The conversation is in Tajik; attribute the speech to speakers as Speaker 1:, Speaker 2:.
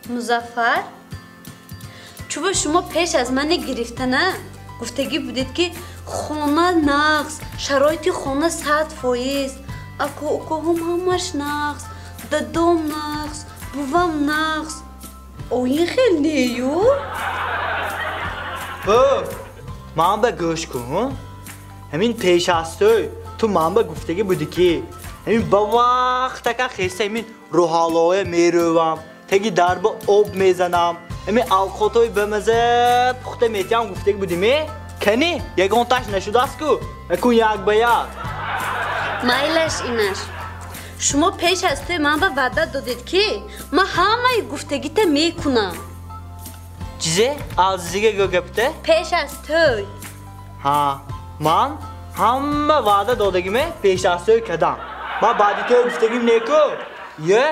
Speaker 1: Музаффар, чува шумо пеш аз мани гирифтана гуфтагӣ будед, ки хона нағз, шароити хона 100%, аку укоҳом ҳамаш нағз, дадом нағз, бувам нағз. Оин хел нею?
Speaker 2: О, ман ба гӯш кун. Ҳамин пеш аз тӯй ту ман ба гуфтагӣ будӣ, ки ҳамин ба вақтака хеста ҳамин рӯҳаллоя мерӯвам, теги дарба об мезанам, ҳамин авқотҳои бамаза пухта метиҳам, гуфтагӣ будӣ ме? Кани, ягонташ нашудааст ку, акун як ба як.
Speaker 1: Майлаш, инаш. Шумо пеш аз тӯй ман ба ваъда додед, ки ман ҳамаи гуфтагита мекунам.
Speaker 2: Чизе? Азизига гӯ гапта?
Speaker 1: Пеш аз тӯй.
Speaker 2: Ҳа, ман ҳама ваъда додагиме пеш аз тӯй кардам. Ман баъди тӯй гуфтагим неку? Е?